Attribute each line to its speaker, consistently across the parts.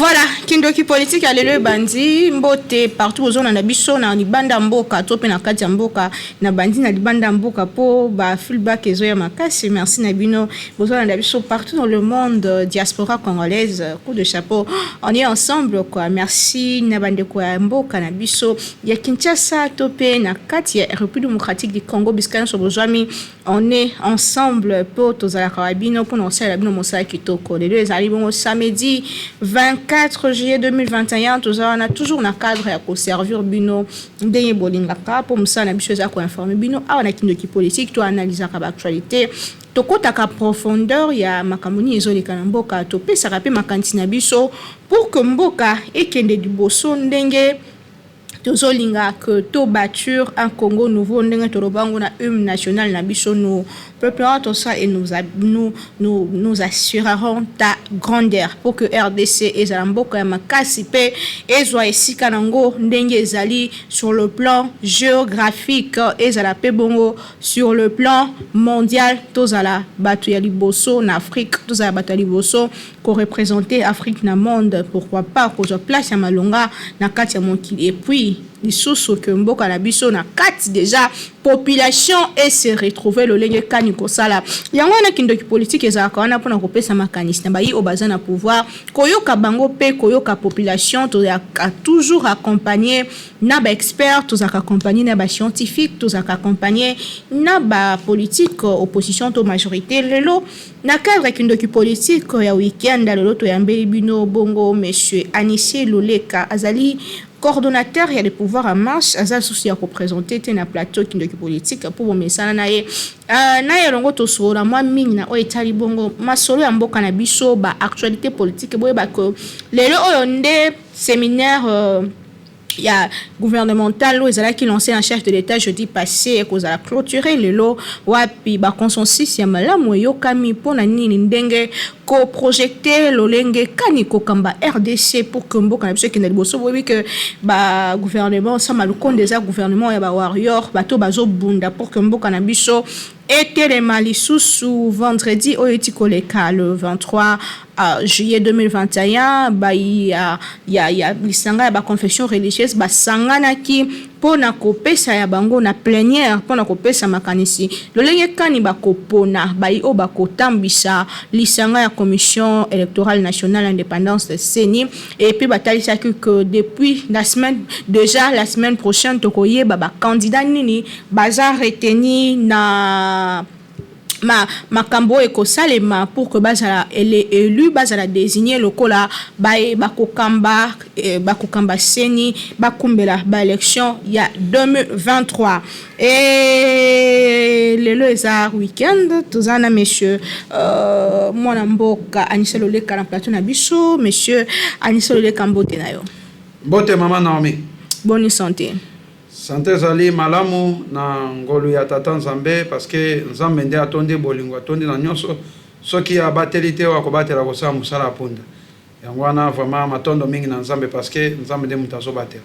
Speaker 1: Voilà, Kindoki Politique ya lelo ebandi. Mbote partout bozolanda biso na libanda mboka to mpe na kati ya mboka. Na bandi na libanda mboka mpo ba feedback ezoya makasi. Merci na bino bozolanda biso partout dans le monde, diaspora congolaise, coup de chapeau, on est ensemble quoi. Merci na bandeko ya mboka na biso ya Kinshasa to mpe na kati ya République démocratique du Congo, bisika nyonso bozwami, on est ensemble mpo tozalaka wa bino mpona kosalela bino mosala kitoko. Lelo ezali bongo samedi 24 juillet 2021. Toza wana toujours na cadre ya koservir bino ndenge bolingaka, mpo mosala na biso eza koinformer bino. Awa na Kindoki Politique, toanalizaka baactualité, tokɔtaka profondeur ya makambo nini ezoleka na mboka, topesaka mpe makanisi na biso pour que mboka ekende liboso ndenge tozolinga, que tobâtir un Congo nouveau ndenge toloba yango na hymne national na biso: "Nous peuplerons tout ça et nous assurerons ta grandeur", pour que RDC ezala mboka ya makasi mpe ezwa esika nango ndenge ezali sur le plan géographique, ezala mpe bongo sur le plan mondial. Tozala bato ya liboso na Afrique, tozala bato ya liboso koreprésenter Afrique na monde, pourquoi pas kozwa place ya malonga na kati ya mokili. Et puis lisusu ke mboka na biso na kati déjà population ese retrouve lolenge kani kosala yango wana. Kindoki Politique ezalaka wana mpona kopesa makanisi na bayi oyo baza na pouvoir, koyoka bango mpe koyoka population. Tozalaka toujours accompagné na baexpert, tozalaka accompagné na bascientifique, tozalaka accompagné na bapolitique, opposition to majorité. Lelo na cadre ya Kindoki Politique ya weekend lelo, toyambeli bino bongo monsieur Anisie Loleka, azali coordonnateur ya Le Pouvoir en Marche. Aza lisusu ya koprésenter te na plateau Kindoki Politique mpo bomesana na ye. Na ye elongo tosolola mwa mingi na oyo etali bongo masolo ya mboka na biso, baactualité politique. Boyeba ke lelo oyo nde séminaire ya gouvernemental oyo ezalaki lancé na chef de l'État jeudi passé ekozala clôturé lelo, wapi baconsensus ya malamu eyokami mpona nini, ndenge koprojeter lolenge kani kokamba RDC pour que mboka na biso ekende liboso. Boyebi ke bagouvernement Sama Lukonde eza gouvernement ya bawarrior, bato bazobunda pour que mboka na biso etelema lisusu. Vendredi oyo eti koleka, le 23 juillet 2021, bai ya lisanga ya baconfession religieuse basanganaki mpona kopesa ya bango na plénière, mpona kopesa makanisi lolenge kani bakopona bai oyo bakotambwisa lisanga ya Commission électorale nationale indépendante, CENI. Et puis batalisaki que depuis la semaine déjà, la semaine prochaine, tokoyeba bacandidat nini baza retenu na makambo oyo ekosalema pour que bazala élu, bazala désigné lokola baye bakokamba CENI, bakumbela baélection ya 2023. E lelo eza weekend, toza na monsieur mwana mboka Anisa Loleka na plateau na biso. Monsieur Anisa Loleka, mbote na yo.
Speaker 2: Mbote, mama Naomi.
Speaker 1: Bonne santé?
Speaker 2: Santé ezali malamu na ngolu ya Tata Nzambe, parce que Nzambe nde atondi bolingo, atondi na nyonso. Soki abateli te, oyo akobatela kosala mosala ya punda. Yango wana vraiment matondo mingi na Nzambe, parce que Nzambe nde moto azobatela.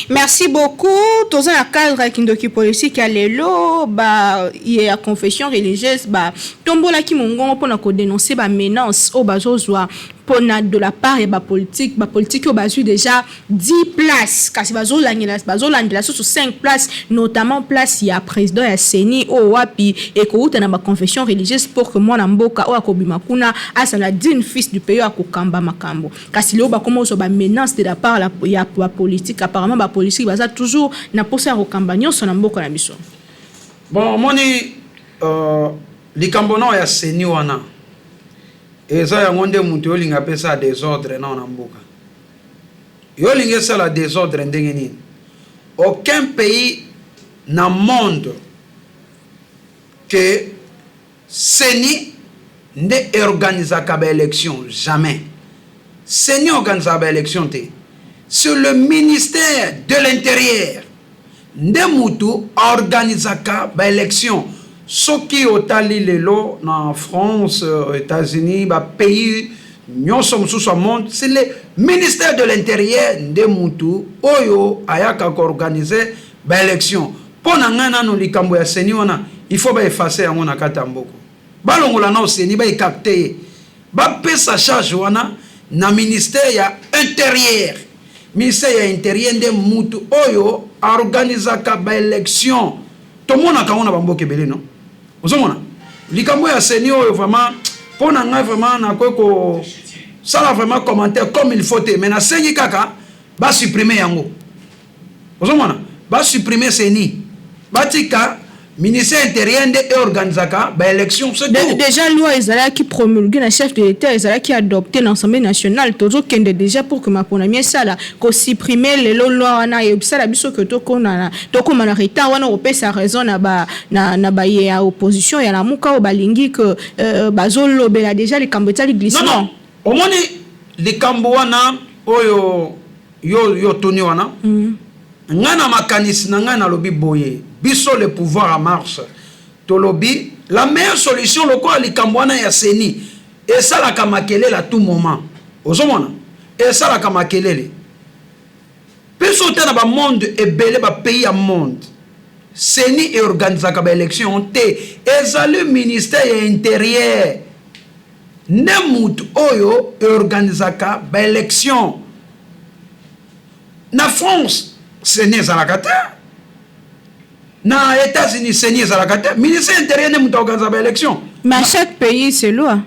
Speaker 1: Merci beaucoup. Toza na cadre ya Kindoki Politique ya lelo. Ba ya confession religieuse batombolaki mongongo mpona kodénoncer bamenace oyo bazozwa mpona de la part ya bapolitique, bapolitique oyo bazwi déjà 10 places, kasi bazolandela susu 5 places, notamment place ya président ya CENI, oyo wapi ekouta na baconfession religieuse, pour que mwana mboka oyo akobima kuna azala digne fils du pays oyo akokamba makambo. Kasi lelo bakoma ozwa bamenace de la part ya bapolitique. Apparemment bapolitique baza toujours na mposa ya kokamba nyonso na mboka na biso.
Speaker 2: Bon, omoni, likambo nao ya CENI wana eza yango nde moto olinga apesa désordre nao na mboka. Yo olingi esala désordre ndenge nini? Aucun pays na monde ke CENI nde organisaka baélection. Jamais CENI organisaka baélection te. C'est le ministère de l'Intérieur nde mutu organisaka baélection. Soki otali lelo na France, États-Unis, bapays nyonso mosusu ya monde, c'est le ministère de l'Intérieur nde mutu oyo ayaka koorganiser baélection. Mpo na ngai, nano likambo ya CENI wana, il faut baeffacer yango na kati ya mboka, balongola nao CENI, baécarter ye, bapesa charge wana. Na ministère ya Intérieur. Ministère ya Intérieur nde mutu oyo aorganisaka baélection. Tomonaka yango na bamboka ebele, no? Ozomona likambo ya CENI oyo, vraiment, mpo na ngai, vraiment, nakoki kosala vraiment commentaire comme il faut te, mais nasengi kaka basupprime yango. Ozomona, basupprime CENI, batika ministère intérieur nde eorganisaka baélection, c'est tout.
Speaker 1: Déjà loi ezalaki promulgué na chef de l'État, ezalaki adopté na Assemblée nationale. Tozokende déjà pour que maponami esala. Kosupprime lelo loi wana esala biso ke tokóma na retard wana. Kopesa raison na baye ya opposition ya Lamuka oyo balingi ke bazolobela déjà likambo etali glissement.
Speaker 2: Non. Omoni likambo wana oyo yo toni wana. Ngai na makanisi na ngai, nalobi boye: biso, le pouvoir en marche, tolobi la meilleure solution, lokola likambo wana ya CENI esalaka makelele à tout moment, ozomona esalaka makelele mpe so te na bamonde ebele, bapays ya monde, CENI eorganisaka baélection te. Ezali ministère ya Intérieur nde mutu oyo eorganisaka baélection. Na France, CENI ezalaka te. Na États-Unis, CENI ezalaka te. Ministère intérieur nde moto aorganisa baélection.
Speaker 1: Mais à chaque pays, c'est loi.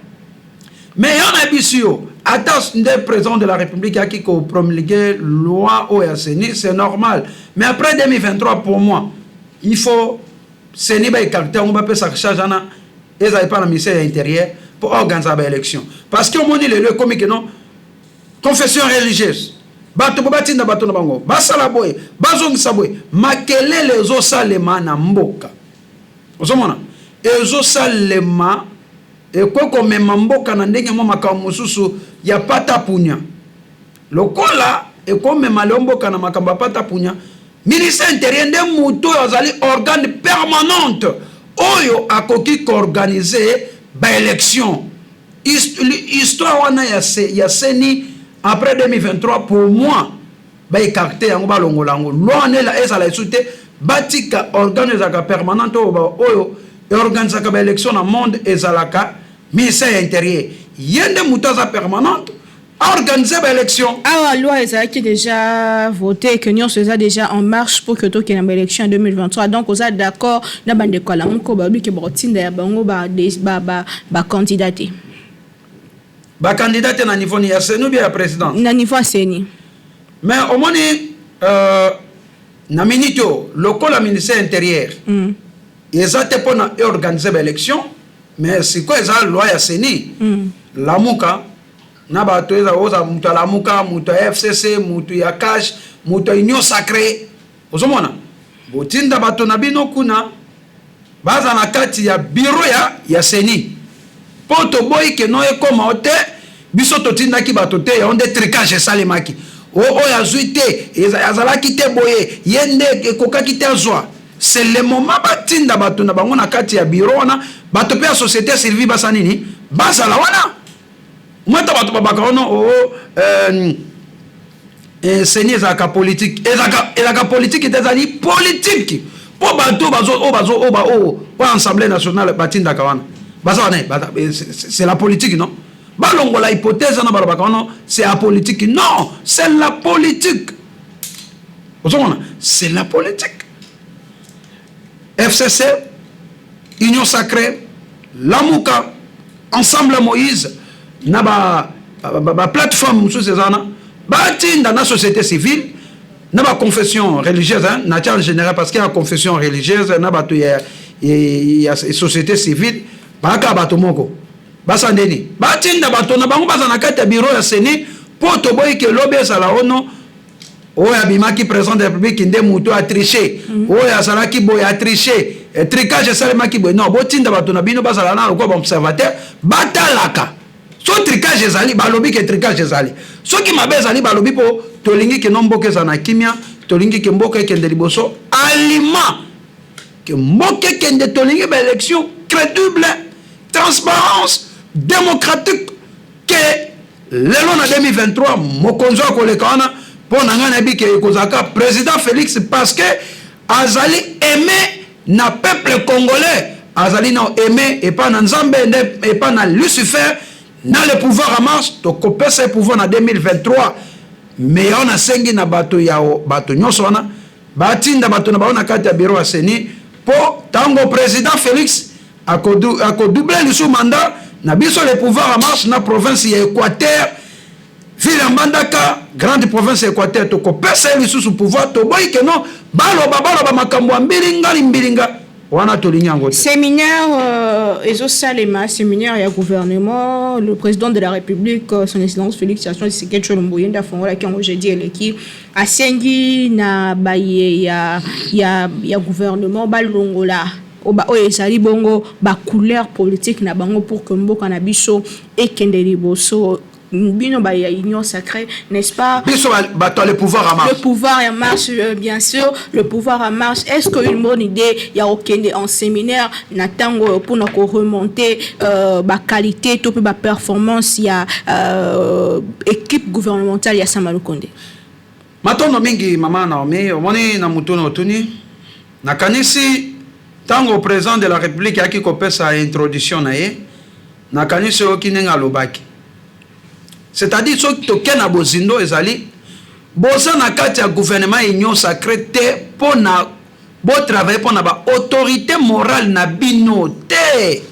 Speaker 2: Mais yo nayebisi yo, ata nde président de la République ayaki kopromulguer loi oyo ya CENI, c'est normal. Mais après 2023, pour moi, il faut CENI baécarte yango, bapesaka charge wana ezali mpa na ministère ya Intérieur mpo organisa baélection. Parce que omoni, lelo ekomi ke non, confession religieuse, bato bo batinda bato na bango, basala boye, bazongisa boye, makelele ezosalema na mboka. Ozomona ezosalema, ekoki komema mboka na ndenge mwa makambo mosusu ya pata punya. Lokola ekomema leo mboka na makambo ya pata punya, ministère intérieur nde motu oyo azali organe permanente oyo akoki koorganize baélection. Histoire wana ya CENI, après 2023, pour moi, baécarte yango, balongola yango. Loi wana ezala esu te. Batika organe ezalaka permanente oyo, oyo eorganisaka baélection na monde, ezalaka ministère ya Intérieur. Ye nde moto aza permanente, aorganize baélection.
Speaker 1: Awa loi ezalaki déjà voté, que nyonso eza déjà en marche pour que tokende baélection ya 2023. Donc oza d'accord na bandeko ya Lamuka balobi ke bakotinda ya bango bacandidat te?
Speaker 2: Bacandidat te na niveau ni ya CENI ou bien ya présidence?
Speaker 1: Na niveau ya CENI.
Speaker 2: Mais omoni, na minute oyo, lokola ministère intérieur eza te mpo na eorganize baélection, mais sikoyo eza loi ya CENI. Lamuka na bato eza oza moto ya Lamuka, moto ya FCC, moto ya CACH, moto ya Union sacrée, ozomona, botinda bato na bino kuna, baza na kati ya bureau ya CENI, mpo toboyi keno ekóma o te biso totindaki bato te, yango nde trucage esalemaki. Oyo azwi te, azalaki te boye, ye nde ekokaki te azwa. C'est le moment batinda bato na bango na kati ya bureau wana. Bato mpe ya société civile basa nini, bazala wana. Mwata bato babaka wana o CENI ezalaka politique, ezalaka politique te, ezali politique mpo bato oyo bazo oyo Assemblée nationale batindaka wana, baza wana, c'est la politique. Non, balongola hypothèse wana balobaka wana c'est apolitique. Non, c'est la politique. Ozomona, c'est la politique. FCC, Union sacrée, Lamuka, Ensemble Moïse na baplateforme mosusu eza wana, batinda na société civile, na baconfession religieuse na tia en général, parce que ya confession religieuse na bato ya société civile bayaka bato moko. Basa ndeni batinda bato na bango, baza na kati ya bureau ya CENI, mpo toboyi ke lobi ezala ono oyo abimaki président de la République nde moto atriche, oyo azalaki boye atriche, trucage esalemaki boye. Non, botinda bato na bino, bazala na lokola baobservateur, batalaka. So trucage ezali, balobi ke trucage ezali. Soki mabe ezali, balobi, mpo tolingi keno mboka ezala na kimia, tolingi ke mboka ekende liboso, alima ke mboka ekende. Tolingi baélection crédible, transparence, démocratique, ke lelo na 2023 mokonzi akoleka wana, mpo na ngai nayebi ke ekozalaka président Félix, parce que azali aimé na peuple congolais, azali na aimé epai na Nzambe nde epai na Lucifer. Na le pouvoir en marche, tokopesa ye pouvoir na 2023. Mais yango nasengi na bato ya bato nyonso wana batinda bato na bango na kati ya bureau ya CENI, mpo ntango président Félix akodouble lisusu mandat na biso, le pouvoir en marche, na province ya Équateur, ville ya Mbandaka, grande province ya Équateur, tokopesa ye lisusu pouvoir. Toboyi ke non, baloba baloba makambo ya mbilinga mbilinga wana, tolingi yango te.
Speaker 1: Séminaire ezosalema, séminaire ya gouvernement. Le président de la République, son excellence Félix Antoine Tshisekedi Tshilombo, ye nde afongolaki yango jeudi eleki. Asengi na baye ya gouvernement balongola oyo ezali bongo bacouleur politique na bango pour que mboka na biso ekende liboso. Bino ba ya Union sacrée, n'est-ce pas?
Speaker 2: Biso bato le pouvoir en marche.
Speaker 1: Le pouvoir en marche, bien sûr, le pouvoir en marche. Est-ce que une bonne idée ya okende en séminaire na ntango mpona koremonter baqualité to mpe baperformance ya équipe gouvernementale ya Sama Lukonde?
Speaker 2: Matondo mingi, mama Naomi. Omoni, na mutuna otuni, nakanisi ntango président de la République ayaki kopesa introduction na ye, nakanisi oyoki ndenge alobaki, c'est-à-dire soki toke na bozindo, ezali boza na kati ya gouvernement Union sacrée te mpo na botravaille mpo na baautorité morale na bino te.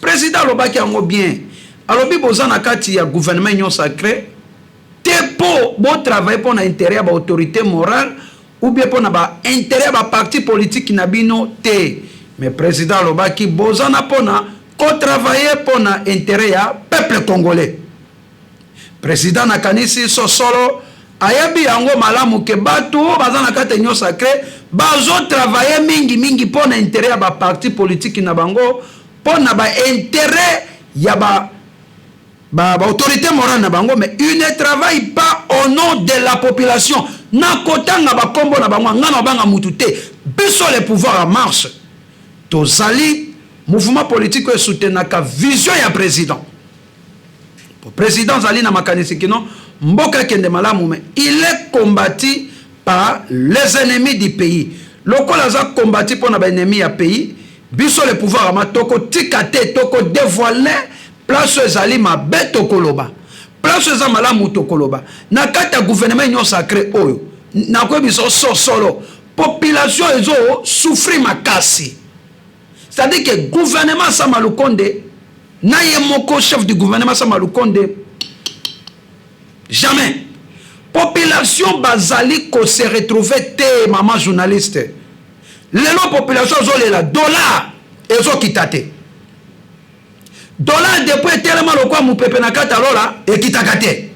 Speaker 2: Président alobaki yango bien, alobi boza na kati ya gouvernement Union sacrée te mpo botravaille mpo na intérêt ya baautorité morale ou bien mpo na baintérêt ya baparti politique na bino te. Mais président alobaki boza na mpo na kotravaille mpo na intérêt ya peuple congolais. Président, nakanisi sosolo ayebi yango malamu ke bato oyo baza na kati ya Union sacrée bazotravaille mingimingi mpo na intérêt ya baparti politique na bango, mpo na baintérêt ya ba baautorité ba morale na bango, mais il ne travaille pas au nom de la population. Nakotanga bakombo na bango, nga na obanga mutu te. Biso le pouvoir en marche, tozali mouvement politique oyo esoutenaka vision ya président. Président azali na makanisi kino mboka ekende malamu, mais il est combattu par les ennemis du pays. Lokola aza combattu mpo na baennemi ya pays, biso le pouvoir ama tokotika te, tokodévoile place oyo ezali mabe, tokoloba place oyo eza malamu, tokoloba. Na kati ya gouvernement Union sacrée oyo, nakoyebisa sosolo, population ezosouffrir makasi. C'est-à-dire que gouvernement Sama Lukonde na ye moko chef du gouvernement Sama Lukonde, jamais population bazali kose retrouver te. Mama journaliste, lelo population azolela, dollar ezokita te. Dollar depuis etelema lokwa mopepe na kati alola, ekitaka te.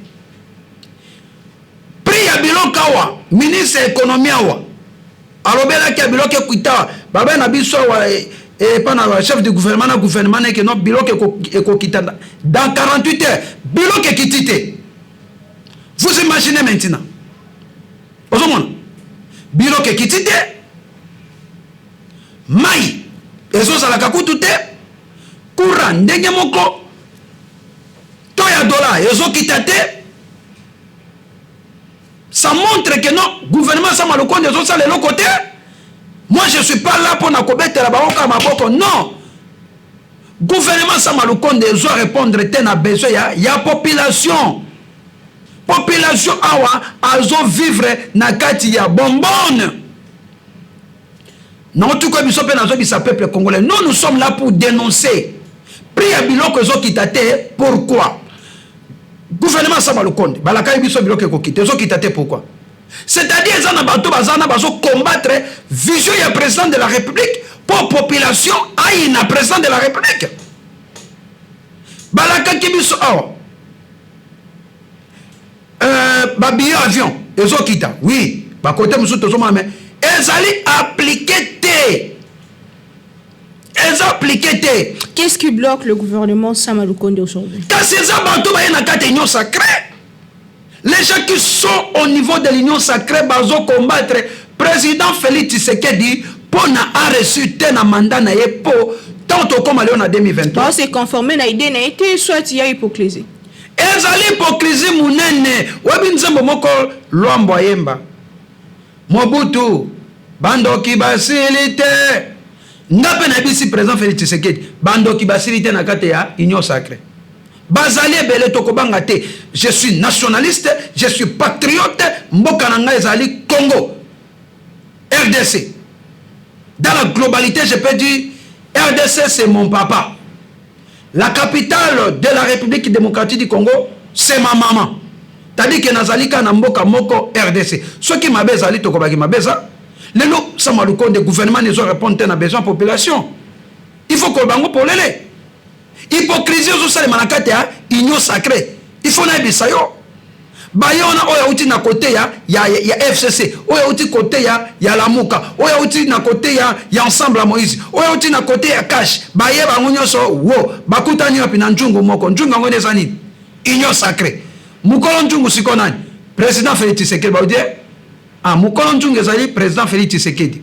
Speaker 2: Prix ya biloko awa, ministre ya économie awa alobelaki ya biloko ekita. Babai na biso awa epa na chef du gouvernement na gouvernement neke no biloko ekokita dans 48 heures, biloko ekiti te. Vous imaginez maintenant, ozomona biloko ekiti te, mai ezozalaka kutu te, courant ndenge moko, to ya dollar ezokita te. Ça montre que non, gouvernement Sama Lukonde ezosala eloko te. Moi, je suis pas là mpona kobetela bango kaka maboko. Non, gouvernement Sama Lukonde ezo répondre te na besoin ya population. Population awa azovivre na kati ya bombone. Naotuka biso mpe nazobisa peuple congolais, nous, nous sommes là pour dénoncer. Prix ya biloko ezokita te, pourquoi? Gouvernement Sama Lukonde balakaki biso biloko ekokita, ezokita te, pourquoi? C'est-à-dire eza na bato baza na bazocombattre vision ya président de la République mpo population ayina président de la République. Balakaki biso awa babillet avion ezokita. Oui, bakote mosusu tozomona, mais ezali appliqué te, eza appliqué te.
Speaker 1: Qu'est-ce qui bloque le gouvernement Sama Lukonde aujourd'hui?
Speaker 2: Kasi eza bato baye na kati ya Union sacrée. Les gens qui sont au niveau de l'Union sacrée bazo combattre président Félix Tshisekedi mpo na areçu te na mandat na ye, mpo ntango tokóma lelo na 2023.
Speaker 1: Se conformer na idée na ye te, soit ya hypocrisie.
Speaker 2: Ezali hypocrisie monene. Oyebi nzembo moko Lwambo ayemba, "Mobutu, bandoki basili te"? Nga mpe nayebisi président Félix Tshisekedi, bandoki basili te na kati ya Union sacrée. Bazali ebele, tokobanga te. Je suis nationaliste, je suis patriote. Mboka na ngai ezali Congo RDC. Dans la globalité, je peux dire RDC, c'est mon papa. La capitale de la République démocratique du Congo, c'est ma maman. Tandis que nazali kaka na mboka moko, RDC. Soki mabe ezali, tokobaki mabe eza. Lelo Sama Lukonde, gouvernement ezo répondre te na besoin population. Il faut koloba yango polele. Hypocrisie ezosalema na kati ya Union sacrée. Il faut nayebisa yo, baye wana, oyo auti na côté ya FCC, oyo auti côté ya Lamuka, oyo auti na côté ya Ensemble ya Moïse, oyo auti na côté ya CACH, baye bango nyonso wo bakutani wapi? Na nzungu moko. Nzungu yango nde eza nini? Union sacrée. Mokolo nzungu sikoyo nani? Président Félix Tshisekedi. Bauti ah, mokolo nzungu ezali président Félix Tshisekedi.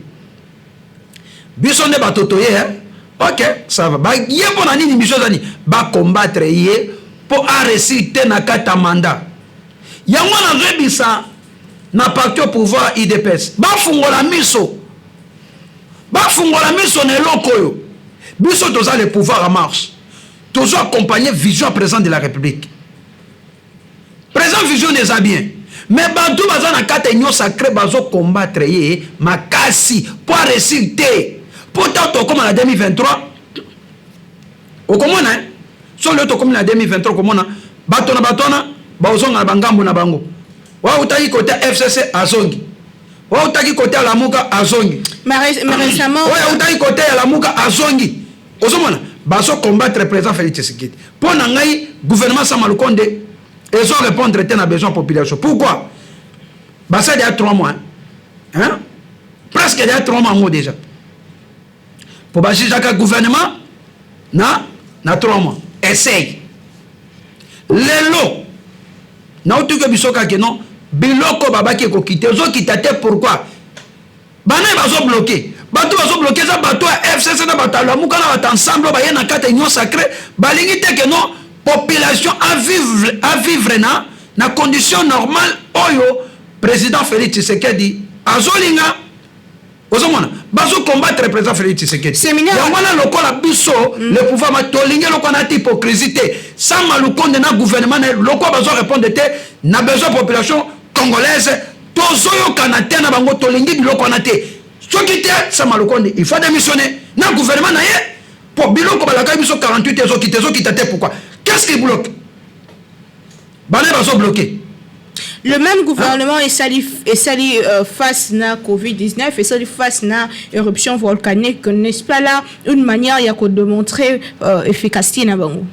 Speaker 2: Biso nde bato toye, eh? Ok, ça va. Baye mpo na nini? Biso eza nini? Bacombattre ye mpo aréussir te na kati ya mandat. Yango nazoyebisa na parti au pouvoir, UDPS, bafungola miso, bafungola miso na eloko oyo. Biso toza le pouvoir en marche, tozo accompagner vision ya président de la République. Président, vision eza bien, mais bato baza na kati ya Union sacrée bazocombattre ye makasi mpo aréussir te. Mpo ntango tokóma na 2023, okomona so lelo tokómi na 2023, okomona bato na bato wana bazonga na bangambo na bango. Wautaki côté FCC, azongi. Wautaki côté ya Lamuka, azongi.
Speaker 1: Mais récemment
Speaker 2: Oyo autaki côté ya Lamuka, azongi. Ozomona bazocombattre président Félix Tshisekedi. Mpo na ngai, gouvernement Sama Lukonde ezo répondre te na besoin population. Pourquoi? Basali ya 3 mois, hein? Presque ya 3 mois yango déjà, po bajugeaka gouvernement na 3 mois. Essaye lelo nautuki biso kaka non, biloko babaki ekokita, ezokita te. Pourquoi? Bana bazobloquer, bato bazobloquer eza bato ya FCC na bato ya Lamuka na bato Ensemble. Baye na kati ya Union sacrée, balingi te ke non, population avivre na condition normale oyo président Félix Tshisekedi azolinga. Ozomona bazocombattre président Félix Tshisekedi. Yango wana, lokola biso le pouvoir ma tolingi eloko wana te, hypocrisie te. Sama Lukonde na gouvernement na ye, lokola bazorépondre te na besoin population congolaise, tozoyokana te na bango. Tolingi biloko wana te. Soki te, Sama Lukonde, il faut démissionner na gouvernement na ye, po biloko balakaki biso 48 ezokita, ezokita te. Pourquoi? Qu'est-ce qui bloque? Bana bazobloquer.
Speaker 1: Le même gouvernement esali face na Covid-19, esali face na éruption volcanique. N'est-ce pas là une manière ya démontrer efficacité na bango?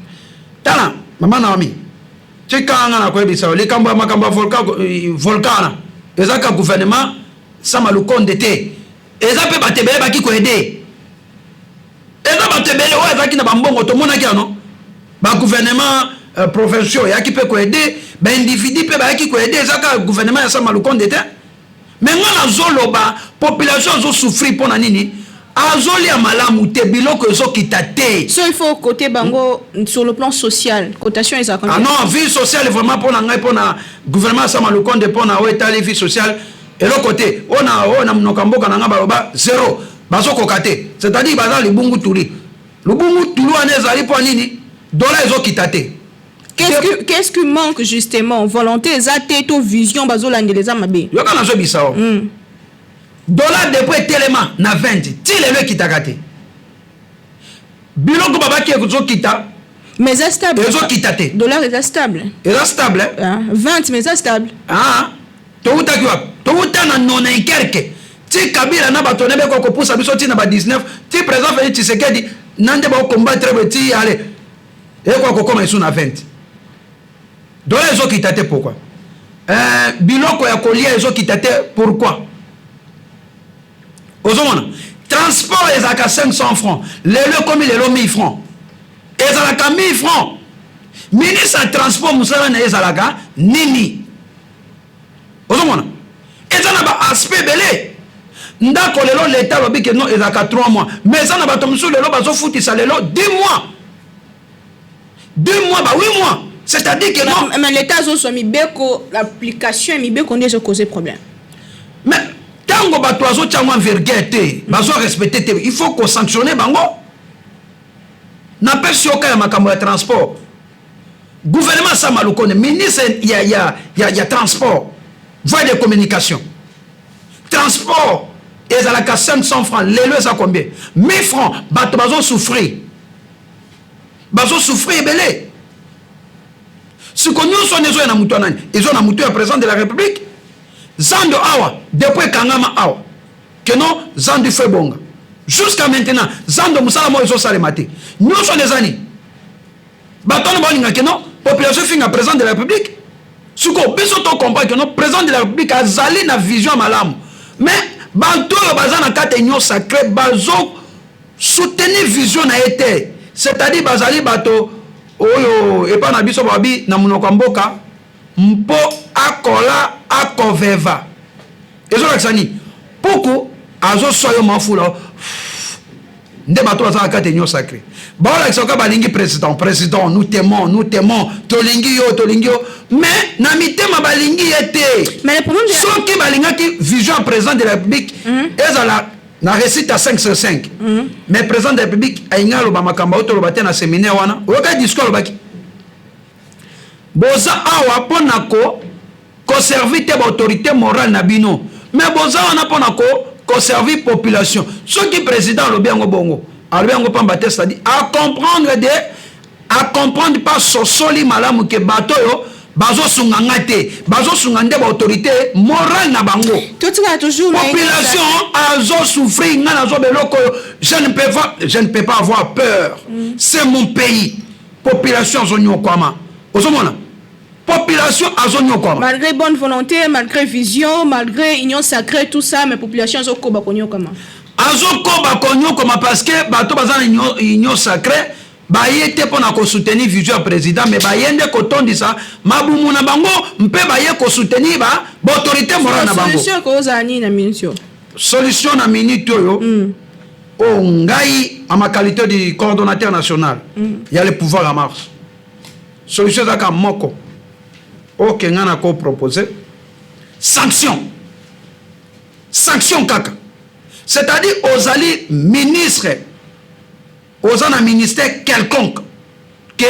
Speaker 2: Tala, mama Naomi, tika nga na koyebisa yo likambo ya makambo ya volcan wana. Eza ka gouvernement Sama Lukonde te, eza mpe bato ebele baki koaider. Eza bato ebele oyo azalaki na bambongo. Tomonaki yano bagouvernement provinciaux eyaki mpe koaider, baindividu mpe bayaki koaider. Eza kaka gouvernement ya Sama Lukonde te. Mais nga nazoloba, population azosouffrir mpo na nini? Azolia malamu te, biloko ezokita te.
Speaker 1: So il faut côté bango sur le plan social, cotation eza
Speaker 2: Ah non, vie sociale vraiment, mpo na ngai, mpo na gouvernement Sama Lukonde, mpo na oyo etali vie sociale, eloko te. Oyo na monoko ya mboka na ngai baloba zéro. Bazokoka te, c'est-à-dire baza libungu tuli. Libungu tulu wana ezali mpo nini? Dola ezokita te.
Speaker 1: Qu'est-ce qui manque justement? Volonté eza te to vision bazolandela eza mabe?
Speaker 2: Yoka, nazobisa o dollar depuis etelema na 20 ti lelo ekitaka te. Biloko babaki ezokita.
Speaker 1: Mais eza stable.
Speaker 2: Ezokita te.
Speaker 1: Dollar eza stable.
Speaker 2: Eza stable.
Speaker 1: Ah, 20, mais eza stable.
Speaker 2: Ah, towutaki wapi? Towuta na nona et quelque ti Kabila na bato ne beko kopusa biso ti na ba 19, ti président Félix Tshisekedi na nde baocombattre boye ti ale ekoka kokoma esu na 20. Dollar ezokita te, pourquoi? Biloko ya kolia ezokita te, pourquoi? Ozomona transport ezalaka 500 francs, lelo ekomi lelo 1000 francs. Ezalaka 1000 francs. Ministre ya transport, mosala na ye ezalaka nini? Ozomona eza na baaspect ebele. Ndako lelo, leta alobi ke non, ezalaka 3 mois, mais eza na bato mosusu lelo bazofutisa lelo 10 mois, 2 mois, ba 8 mois, c'est-à-dire que non.
Speaker 1: Mais l'état azozwa mibeko, l'application ya mibeko nde ezocause problème.
Speaker 2: Mais ntango bato azotia yango en vigueur te, bazorespecte te, il faut kosanctionne bango. Napesi yoka ya makambo ya transport. Gouvernement Sama Lukonde, ministre ya transport, voie de communication, transport ezalaka 500 francs, lelo eza combien? 1000 francs. Bato bazosouffrir, bazosouffrir ebele. Siko nyonso wana ezoya na motu ya nani? Ezoya na motu ya président de la République. Zando awa, depuis ekangama awa keno zando ifo ebonga, jusqu'à maintenant zando mosala moko ezosalema te. Nyonso wana eza nini? Bato wana baolinga keno population efinga président de la République. Sikoyo biso tocomprendre keno président de la République azali na vision ya malamu, mais bato oyo baza na kati ya Union sacrée bazo soutenir vision na ye te. C'est-à-dire bazali bato oyo epai na biso babi na monoko ya mboka mpo akola akoveva. Ezolakisa nini? Puku azoswa yo mafula. Nde bato baza na kati ya Union sacrée baolakisa oka balingi président: "Président, nous t'aimons, nous t'aimons, tolingi yo, tolingi yo", mais na mitema balingi ye te.
Speaker 1: Mais le problème de
Speaker 2: Soki balingaki vision ya président de la République ezala na réussite à 5 sur 5, mais président de la République alingi aloba makambo oyo toloba te na séminaire wana. Oyokaki discours alobaki: boza awa mpo na koservir te baautorité morale na bino, mais boza wana mpo na koservir population. Soki président alobi yango bongo, alobi yango pamba te. C'est-à-dire acomprendre de acomprendre pas sosoli malamu ke bato oyo bazosunga nga te, bazosunga nde baautorité morale na bango.
Speaker 1: Totikala toujours na
Speaker 2: Population azosouffrir, nga nazoba eloko oyo, je ne peux pas avoir peur, c'est mon pays. Population azonyokwama, ozomona population azonyokwama.
Speaker 1: Malgré bonne volonté, malgré vision, malgré Union sacrée, tout ça, mais population azokoba konyokama.
Speaker 2: Azokoba konyokoma parce que bato baza na Union sacrée baye te mpo na kosoutenir vision ya président, mais baye nde kotondisa mabumu na bango mpe baye kosoutenir baautorité morale na bango.
Speaker 1: Solution ekozala nini na minute oyo?
Speaker 2: Solution na minute oyo, oyo ngai, en ma qualité du coordonnateur national ya Le Pouvoir en Marche, solution ezalaka moko oyo ngai na kopropose: sanction, sanction kaka. C'est-à-dire ozali ministre, oza na ministère quelconque ke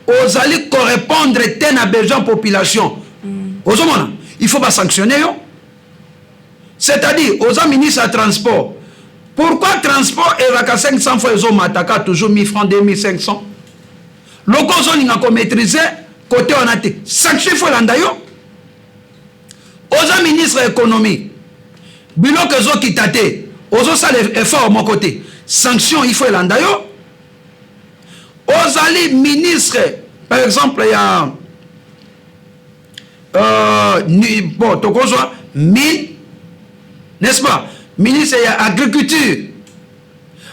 Speaker 2: ozali korépondre te na besoin population, ozomona il faut basanctionner yo. C'est-à-dire oza ministre ya transport, pourquoi transport ezalaka 500 fois, ezomataka toujours 1000 francs, 2500? Loko ozolinga komaîtrise côté wana te, sanction il faut elanda yo. Oza ministre ya économie, biloko ezokita te, ozosala effort moko te, sanction il faut elanda yo. Ozali ministre par exemple ya bon, tokozwa mine, n'est-ce pas, ministre ya agriculture,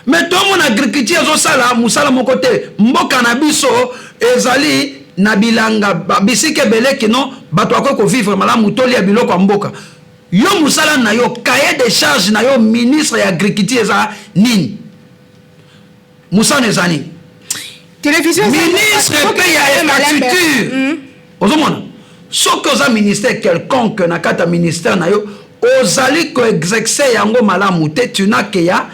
Speaker 2: mais tomona agriculture ezosala mosala moko te. Mboka na biso ezali na bilanga, bisika ebele kino bato bakoki kovivre malamu, tolia biloko ya mboka. Yo mosala na yo, cahier de charge na yo, ministre ya agriculture, eza nini? Mosala eza nini?
Speaker 1: Télévision.
Speaker 2: Ministre mpe ya infrastructure, ozomona soki oza ministère quelconque, na kati ya ministère na yo ozali koexerce yango malamu te, tunake ya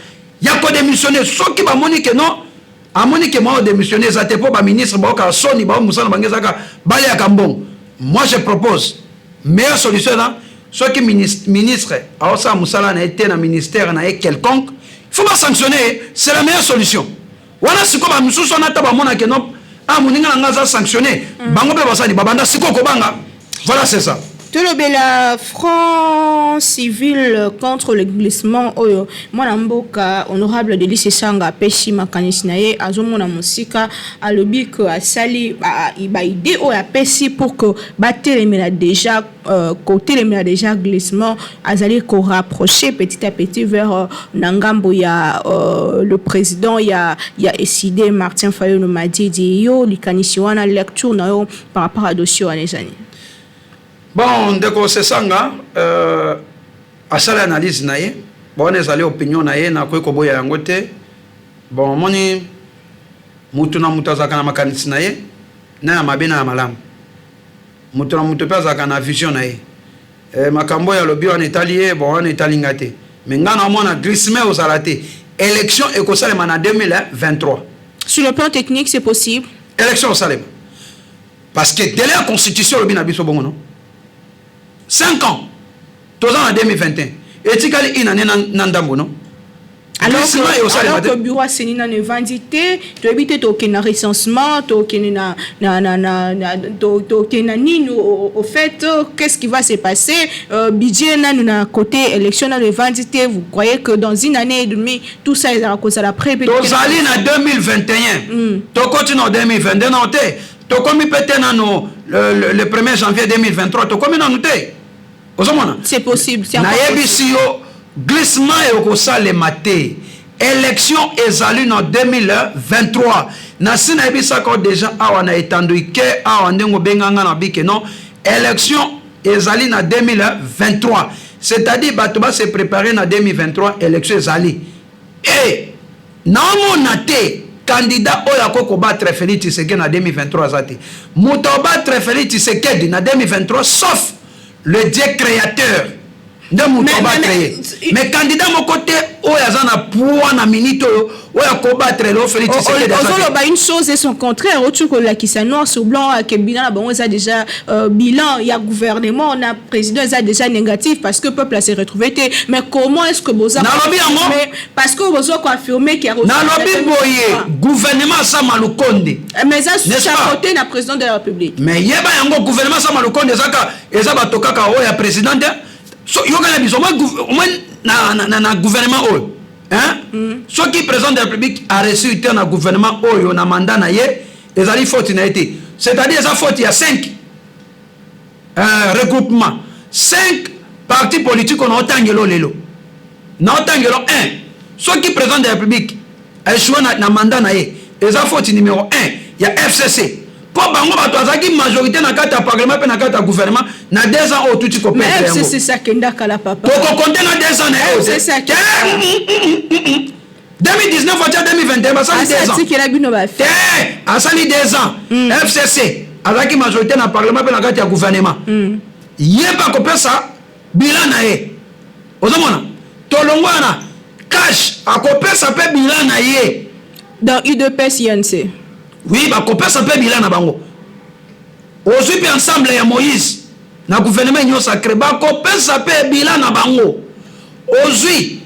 Speaker 2: kodémissionne. Soki bamoni ke non, amoni ke mwa odémissionne eza te, mpo baministre baokaka soni bao mosala bango ezaka baliaka mbongo. Moi je propose meilleure solution eza soki ministre aosala mosala na ye te na ministère na ye quelconque, il faut basanctionner. C'est la meilleure solution wana. Sikoyo bamisusu wana ata bamonake non, ah, moninga na nga aza sanctionné, bango mpe basali babanda sikoyo kobanga. Voilà, c'est ça.
Speaker 1: Tolobela front civil contre le glissement oyo mwana mboka honorable Delly Sesanga apesi makanisi na ye. Azomona mosika, alobi ke asali baidée oyo apesi pour que batelemela déjà, kotelemela déjà glissement. Azali korapprocher petit à petit vers na ngambo ya le président ya Ecidé, Martin Fayulu Madidi. Yo likanisi wana, lecture na yo par rapport à dossier wana ezali?
Speaker 2: Bon, ndeko Sesanga asali analyse na ye. Bon, wana ezali opinion na ye, nakoki koboya yango te. Bon, omoni, mutu na mutu azalaka na makanisi na ye, na ya mabe na ya malamu. Mutu na mutu mpe azalaka na vision na ye. Makambo oyo alobi wana etali ye. Bon, wana etali nga te, mais nga naomona glissement ozala te, élection ekosalema na 2023.
Speaker 1: Sur le plan technique, c'est possible?
Speaker 2: Élection osalema. Parce que délai ya constitution olobi na biso bongo, no 5 ans, toza na 2021, etikali une année na ndambo, no.
Speaker 1: Alors que bureau ya CENI nano evandi te, toyebi te tokende na recensement, tokende tokende na nini. Au fait, qu'est-ce qui va se passer? Budget nanu na côté élection nano evandi te. Vous croyez que dans une année et demie, tout ça ezala kozala prêt?
Speaker 2: Tozali na 2021, tokoti na 2022 nano te. Tokomi mpe te nano le 1er janvier 2023, tokomi nanu te. Ozomona?
Speaker 1: C'est possible.
Speaker 2: Nayebisi yo, glissement ekosalema te. Élection ezali na 2023. Nasi nayebisaka déjà awa na etando ike awa, ndenge obenganga na bike, non, élection ezali na 2023, c'est-à-dire bato ba se préparer na 2023, élection ezali. E naomona te candidat oyo akoki kobattre Félix Tshisekedi na 2023. Aza te moto abattre Félix Tshisekedi na 2023, sauf le Dieu créateur nde moto abattre ye. Mais candidat moko te oyo aza na poids na minute oyo, oyo akobattre lelo Félix
Speaker 1: Tshisekedi. Ozoloba une chose et son contraire. Otu kolakisa noir sur blanc ke bilan na bango eza déjà, bilan ya gouvernement na président eza déjà négatif, parce que peuple se retrouvé te. Mais comment est ce que boza
Speaker 2: Nalobi yango.
Speaker 1: Parce que boza koaffirmer ke
Speaker 2: Nalobi boye, gouvernement Sama Lukonde.
Speaker 1: Mais eza chapeauté na président de la République.
Speaker 2: Mais yeba yango, gouvernement Sama Lukonde ezaka, eza bato kaka oyo ya président te. So, yokana biso omoi na gouvernement oyo, hein? Soki président de la République areçu te na gouvernement oyo na mandat na ye, ezali faute na ye te. C'est-à-dire eza faute ya 5 regroupement, 5 partis politiques oyo naotangelo lelo, naotangelo 1. Soki président de la République aéchoué na mandat na ye, eza faute numéro 1 ya FCC, mpo bango bato azalaki majorité na kati ya parlement mpe na kati ya gouvernement na 2 ans oyo tuti.
Speaker 1: Kotokokonte
Speaker 2: na 2 ans na ye 2019 atia 2021, basali 2 ans te, asali 2 ans. FCC azalaki majorité na parlement mpe na kati ya gouvernement. Ye mpe akopesa bilan na ye. Ozomona, tolongo wana, CACH akopesa mpe bilan na ye.
Speaker 1: Dans UDPS, UNC.
Speaker 2: Oui, bakopesa mpe bilan na bango. Ozwi mpe Ensemble ya Moïse na gouvernement Union sacrée, bakopesa mpe bilan na bango. Ozwi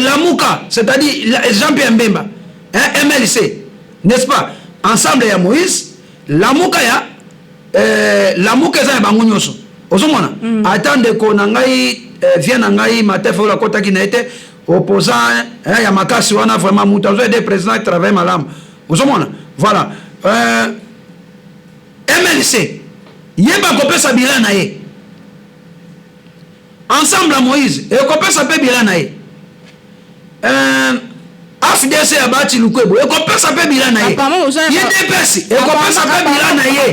Speaker 2: Lamuka, c'est-à-dire Jean-Pierre Mbemba, hein, MLC, n'est-ce pas? Ensemble ya Moïse, Lamuka ya Lamuka eza ya bango nyonso. Ozomona, ata ndeko na ngai, vie na ngai Matefe oyo akotaki na ye te, opposant ya makasi wana, vraiment moto azo aider président, travaille malamu. Ozomona, voilà, MLC ye bakopesa bilan na ye. Ensemble ya Moïse ekopesa mpe bilan na ye. AFDC ya Bahati Lukwebo ekopesa mpe bilan na ye. UDPS ekopesa mpe bilan na ye.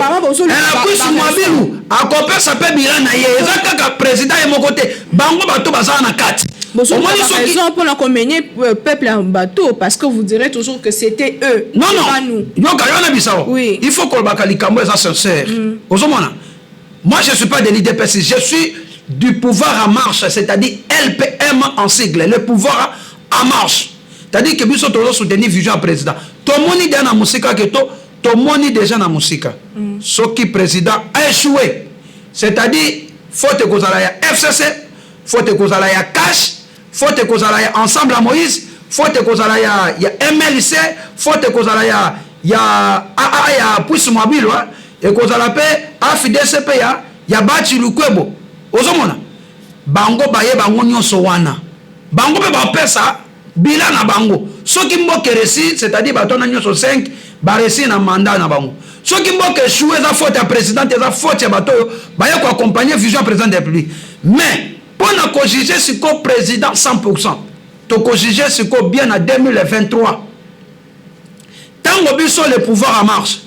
Speaker 2: Kwisi Mwabilu akopesa mpe bilan na ye. Eza kaka président ye moko te, bango bato bazala na kati.
Speaker 1: Omoni soki mpona komener peuple en bateau, parce que vous direz toujours que c'était eux.
Speaker 2: Non, non, yoka, yo na bisao.
Speaker 1: Oui.
Speaker 2: Il faut kolobaka likambo eza sincère. Ozomona, moi je suis pas de l'UDPS, je suis du Pouvoir en marche, c'est-à-dire LPM en sigle, le Pouvoir en marche, c'est-à-dire que biso tozo soutenir vision ya président. Tomoni déjà na mosika ke to tomoni déjà na mosika, soki président a échoué, c'est-à-dire faute ekozala ya FCC, faute ekozala ya CACH, faute ekozala ya Ensemble ya Moïse, faute ekozala ya MLC, faute ekozala ya aa ya Puisi Mwabilu, ekozala mpe AFDC mpe ya Bahati Lukwebo. Ozomona, bango baye, bango nyonso wana, bango mpe bapesa bilan na bango. Soki mboka réussi, c'est-à-dire bato wana nyonso 5 baréussir na mandat na bango. Soki mboka échoué, eza faute ya président, eza faute ya bato oyo baye koaccompagner vision ya président de la République. Mais mpo na kojuger sikoyo président 100, tokojuger sikoyo bien na 2023, ntango biso le Pouvoir en marche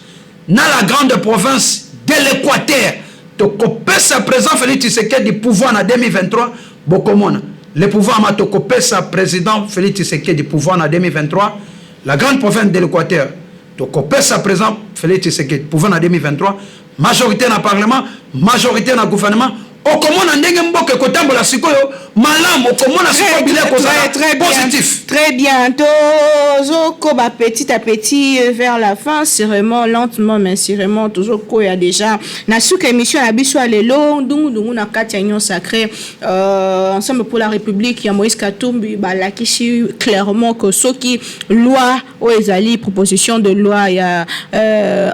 Speaker 2: na la grande province de l'Équateur tokopesa président Félix Tshisekedi pouvoir na 2023. Bokomona, le pouvoir ma tokopesa président Félix Tshisekedi pouvoir na 2023, la grande province de l'Équateur tokopesa président Félix Tshisekedi pouvoir na 2023, majorité na parlement, majorité na gouvernement. Okomona ndenge mboka ekotambola sikoyo malamu, okomona sikoyo biloko kozala positif.
Speaker 1: Très bien. Tozokoba petit à petit vers la fin, sûrement lentement mais sûrement tozokoya déjà na suka émission na biso ya lelo. Ndungu-ndungu na kati ya Union sacrée, Ensemble pour la République ya Moïse Katumbi balakisi clairement que soki loi oyo ezali proposition de loi ya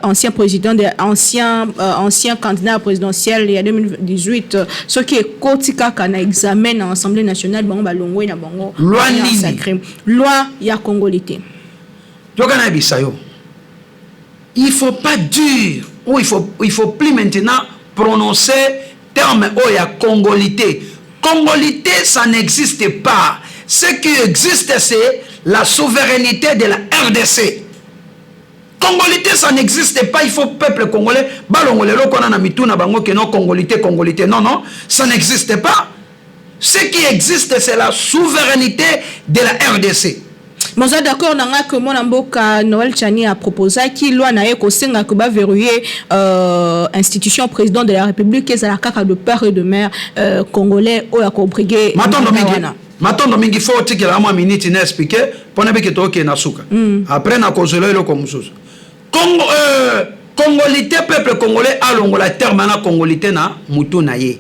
Speaker 1: ancien président de ancien candidat présidentiel ya 2018, soki ekoti kaka na examen na Assemblée nationale, bango balongwe na bango.
Speaker 2: Loi nini?
Speaker 1: Sacré loi ya congolité.
Speaker 2: Yoka, nayebisa yo, il faut pas dire ou il faut plus maintenant prononcer terme oyo ya congolité. Congolité, ça n'existe pas. Ce qui existe, c'est la souveraineté de la RDC. Congolité, ça n'existe pas. Il faut peuple congolais balongola eloko wana na mitu na bango ke non, congolité, congolité, non, non, ça n'existe pas. Ce qui existe, c'est la souveraineté de la RDC.
Speaker 1: Moza d'accord na nga ke mwana mboka Noël Tshiani aproposaki loi na ye kosenga ke baverrouiller institution président de la République ezala kaka de père et de mère congolais oyo akobriguer.
Speaker 2: Matondo mingi, matondo mingi. Fo otikela mwa miniti na expliquer mpona bike tookende na suka. Après nakozela eloko mosusu. Congo, congolité, peuple congolais alongola terme na congolité na mutu na ye,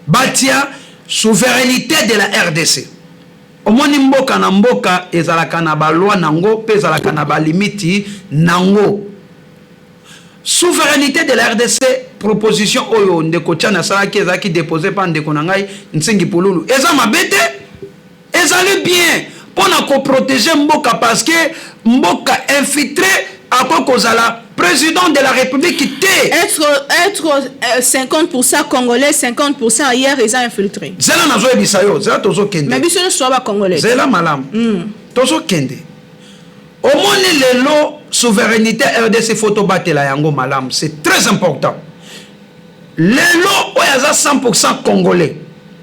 Speaker 2: batia souveraineté de la RDC. Omoni, mboka na mboka ezalaka na baloi nango mpe ezalaka na balimiti nango. Souveraineté de la RDC, proposition oyo ndeko Tshiani asalaki, ezalaki déposé mpa ndeko na ngai Nsingi Pululu, eza mabe te, ezali bien mpo na koprotéger mboka, parce que mboka infiltré akoki kozala président de la République te.
Speaker 1: Être 50% congolais, 50% ailleurs, eza infiltré.
Speaker 2: Zela, nazoyebisa yo, zela, tozokende.
Speaker 1: Mais biso nyonso bacongolais.
Speaker 2: Zela malamu. Tozokende. Omoni, lelo souveraineté RDC, fo tobatela yango malamu, c'est très important. Lelo oyo aza 100% congolais,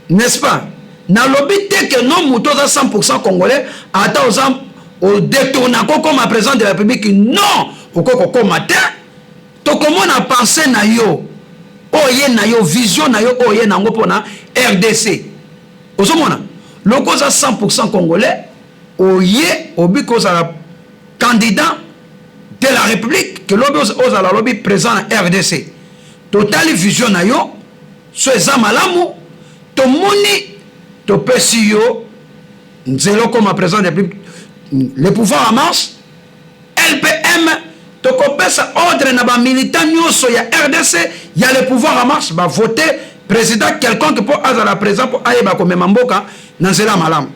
Speaker 2: n'est-ce pas? Nalobi te ke no moto oza 100% congolais, ata oza odétourna kokoma président de la République, non, okoki kokoma te. Tokomona pensée na yo, oyo ye na yo, vision na yo oyo ye nango mpona RDC. Ozomona, loko oza 100% congolais, oye obiki ozala candidat de la République, ke lobi ozala lobi président na RDC, totali vision na yo, so eza malamu, tomoni, topesi yo nzela okoma président de la République. Le pouvoir en marche, LPM, tokopesa ordre na bamilitant nyonso ya RDC ya le pouvoir en marche bavote président quelconque mpo azala président, mpo ayeba komema mboka na nzela malamu.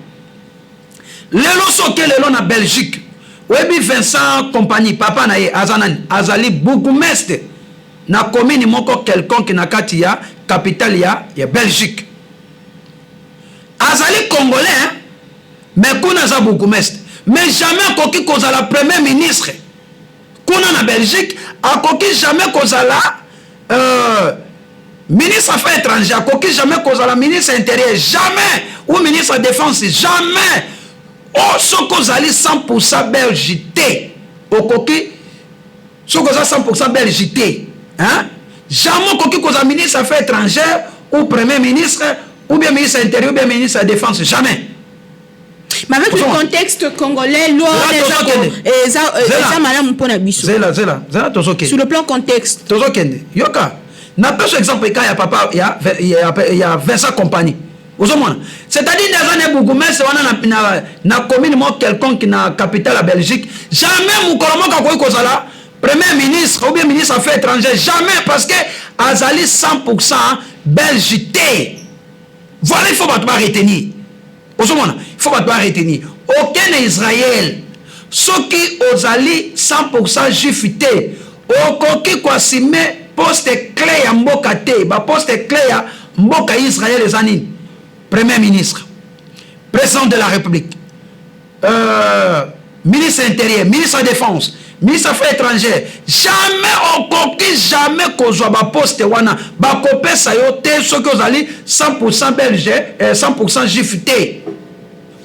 Speaker 2: Lelo soki lelo na Belgique, oyebi Vincent Kompany, papa na ye aza nani? Azali bourgmestre na commune moko quelconque na kati ya capitale ya Belgique. Azali congolais, hein? Mais kuna aza bourgmestre, mais jamais akoki kozala premier ministre kuna na Belgique, akoki jamais kozala ministre affaires étrangères, akoki jamais kozala ministre intérieur, jamais, ou ministre défense, jamais. O soki ozali 100% belge te, okoki, soki oza 100% belge te, hein? Jamais okoki kozala ministre affaires étrangères ou premier ministre ou bien ministre intérieur ou bien ministre ya défense, jamais.
Speaker 1: Mais avec le contexte congolais, loi eza malamu mpona biso.
Speaker 2: Zela, zela, zela, tozokende.
Speaker 1: Sur le plan contexte.
Speaker 2: Tozokende. Yoka, napesa exemple eka ya papa ya Vincent Kompany. Ozomona, c'est-à-dire nde aza na bourgmestre wana na commune moko quelconque na capitale ya Belgique, jamais mokolo moko akoki kozala premier ministre ou bien ministre affaires étrangères, jamais, parce que azali 100% belge te. Voilà, il faut bato baretenir. Ozomona, il faut bato baretenir. Okende Israël, soki ozali 100% juif te, okoki koassumer poste clé ya mboka te. Baposte clé ya mboka Israël eza nini? Premier ministre, président de la République, ministre intérieur, ministre défense, ministre affaires étrangères. Jamais okoki jamais kozwa baposte wana, bakopesa yo te soki ozali 100% belge, 100% juif te.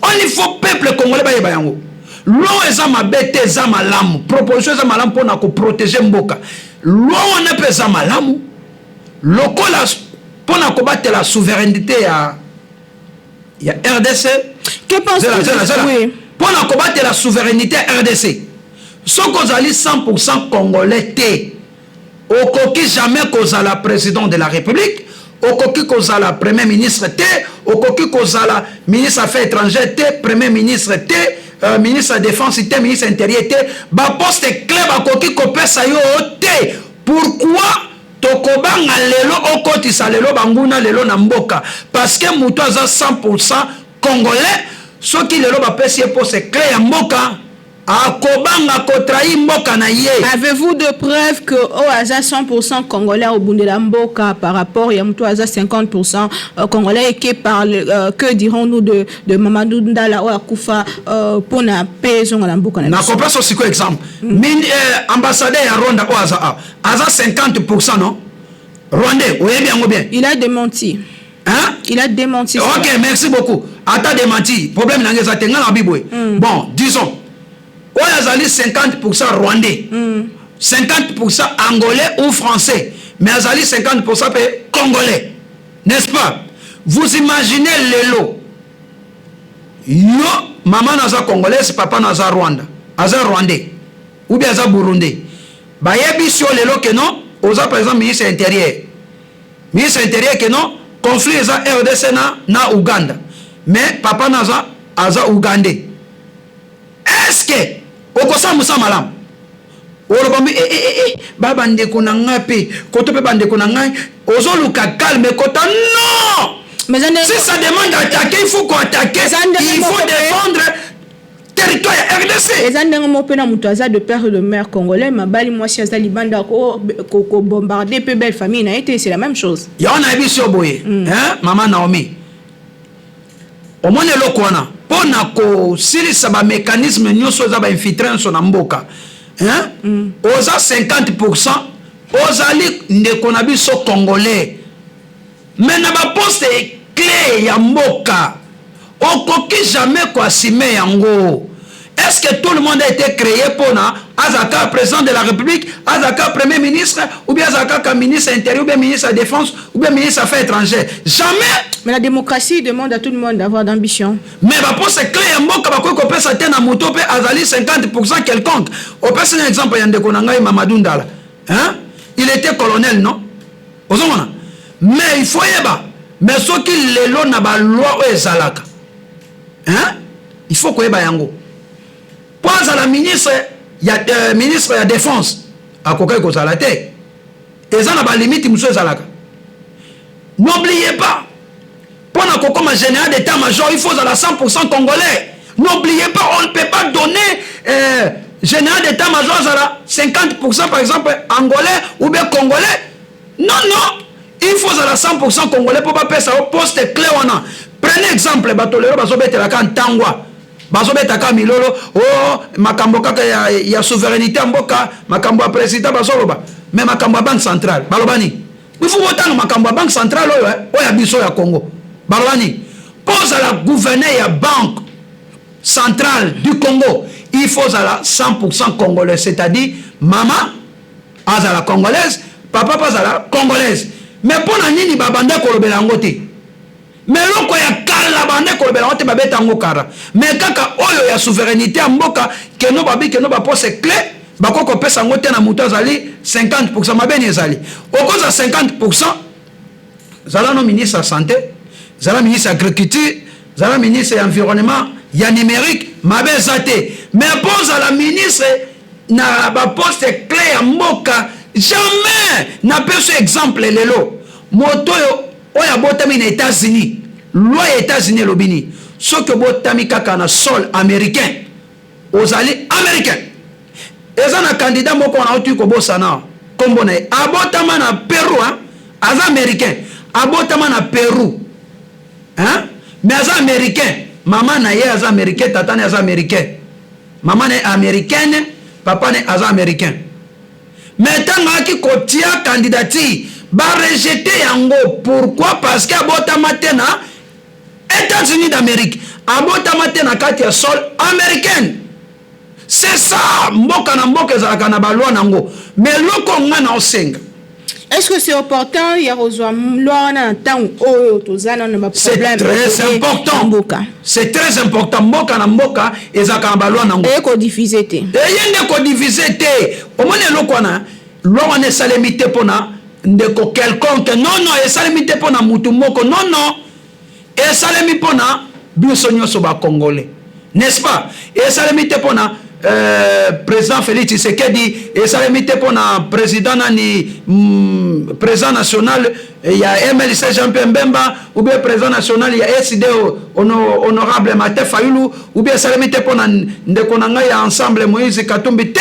Speaker 2: On, il faut peuple congolais bayeba yango. Loi eza mabe te, eza malamu. Proposition eza malamu mpona koprotéger mboka. Loi wana mpe eza malamu lokola. Mpo na kobatela souveraineté ya RDC.
Speaker 1: Que pense
Speaker 2: Zela, zela, zela. Mpo na kobatela souveraineté ya RDC, soki ozali 100 congolais te, okoki jamais kozala président de la République, okoki kozala premier ministre te, okoki kozala ministre affaires étrangères te, premier ministre te, ministre ya défense te, ministre intérieur te. Baposte clé bakoki kopesa yo te. Pourquoi tokobanga lelo okotisa lelo banguna lelo na mboka? Parce que moto aza 100 congolais, soki lelo bapesi ye poste clé ya mboka, akobanga kotrahir mboka na ye.
Speaker 1: Avez-vous de preuves que oyo aza 100% congolais obundela mboka par rapport ya moto aza 50% congolais? Et que, parle, que dirons-nous de Mamadou Ndala oyo akufa mpona mpe ezonga na mboka na biso?
Speaker 2: Nakopesa sikoyo exemple. Ambassadeur ya Rwanda oyo aza awa aza 50, non, rwandais, oyebi yango bien.
Speaker 1: Il a démenti.
Speaker 2: Hein?
Speaker 1: Il a démenti.
Speaker 2: Ok, merci beaucoup. Ata démenti, problème na nga eza te. Nga na biboye, bon, disons oyo azali 50 rwandais, 50 angolais ou français, mais azali 50 mpe congolais, n'est-ce pas? Vous imaginez lelo yo, mama naza congolaise, papa naza Rwanda, aza rwandais ou bien aza burundais, bayebisi yo lelo ke non, oza par exemple ministre intérieur, ministre intérieur, ke non, conflit eza RDC na Uganda, mais papa naza aza ougandais. Est ce que okosala mosala malamu? Oloba mbi eh, eh, eh, ba bandeko na ngai mpe koto mpe bandeko na ngai, ozoluka calme kota, non.
Speaker 1: Mais
Speaker 2: si ça demande d'attaquer, il faut koattaquer. Il faut défendre territoire ya RDC.
Speaker 1: Eza ndenge moko mpe na moto aza de père de mère congolais, mabali mwasi aza libanda, kobombarde mpe belle famille na ye te. C'est la même chose.
Speaker 2: Yango nayebi so boye, hein, mama Naomi, omoni eloko wana mpo na kosilisa bamécanisme nyonso eza bainfiltré nyonso na mboka, hein? Oza 50, ozali ndeko na biso congolais, mais na baposte clé ya mboka okoki jamais koassumer yango. Est ce que tout le monde a été créé mpona azalaka président de la République, azalaka premier ministre, ou bien azalaka kaka ministre intérieur, ou bien ministre ya défense, ou bien ministre affaires étrangères? Jamais.
Speaker 1: Mais la démocratie demande à tout le monde d'avoir d'ambition.
Speaker 2: Mais baposte clé ya mboka bakoki kopesa te na moto mpe azali 50 quelconque. Opesi na exemple ya ndeko na ngai Mamadou Ndala, hein? Il était colonel, non? Ozomona, mais il faut yeba, mais soki lelo na baloi oyo ezalaka, hein? Il faut koyeba yango mpo azala ministre ya défense, akokaki kozala te. Eza na balimite mosusu ezalaka. N'oubliez pas, mpo na kokoma général d'état major, il faut ozala 100 congolais. N'oubliez pas, on ne peut pas donner général d'état major azala 50, par exemple angolais ou bien congolais. Non, non, il faut ozala 100 congolais mpo bapesa yo poste clé wana. Prenez exemple, bato lelo bazobetelaka ntangwa, bazobetaka milolo o oh, makambo kaka ya souveraineté ya mboka, makambo ya président bazoloba, mais makambo ya banque centrale baloba nini? Il faut botanga makambo ya banque centrale oyo, oyo ya biso ya Congo. Baloba nini? Mpo ozala gouverneur ya Banque centrale du Congo, il faut ozala 100 congolais, c'est-à-dire mama azala congolaise, papa mpe azala congolaise. Mais mpo na nini babanda kolobela yango te? Mais eloko ya kala bande kolobela yango te, babeta yango kara, mais kaka oyo ya souveraineté ya mboka, keno babi keno baposte clé bakoki kopesa yango te na moto azali 50. Mabeni ezali okozwa 50, zala no ministre ya santé, zala ministre ya agriculture, zala ministre ya environnement, ya numérique, mabe eza te. Mais mpo ozala ministre na baposte clé ya mboka, jamais. Napesi exemple lelo, moto oyo abotami na États-Unis, loi ya États-Unis elobi nini? Soki obotami kaka na sol américain, ozali américain. Eza na candidat moko wana otuki kobosana nkombo na ye, abotama na Pérou, hein? Aza américain, abotama na Pérou, hein? Mais aza américain. Mama na ye aza américain, tata na ye aza américain. Mama na ye américaine, papa na ye aza américain. Mais ntango ayaki kotia candidature, barejeter yango. Pourquoi? Parce que abotama te na États-Unis d'Amérique, abotama te na kati ya sol américaine. C'est ça, mboka na mboka ezalaka na baloi nango. Mais eloko nga na osenga
Speaker 1: Est-ce que c'est opportun ya kozwa loi wana na ntango oyo toza nano na
Speaker 2: C'est
Speaker 1: baproblème
Speaker 2: très important.
Speaker 1: Mboka.
Speaker 2: C'est très important. Mboka na mboka ezalaka na baloi nango.
Speaker 1: Eye kodiviser te.
Speaker 2: Eye nde kodiviser te. Omoni eloko wana, loi wana esalemi te mpona ndeko quelconque. Non, non, esalemi te mpona mutu moko. Non, non, esalemi mpona biso nyonso bacongolais, n'est-ce pas? Esalemi te mpona président Félix Tshisekedi, esalemi te mpona président nani, président national ya MLC Jean Pierre Mbemba, ou bien président national ya SD honorable Martin Fayulu, ou bien esalemi te mpona ndeko na ngai ya Ensemble Moïse Katumbi te.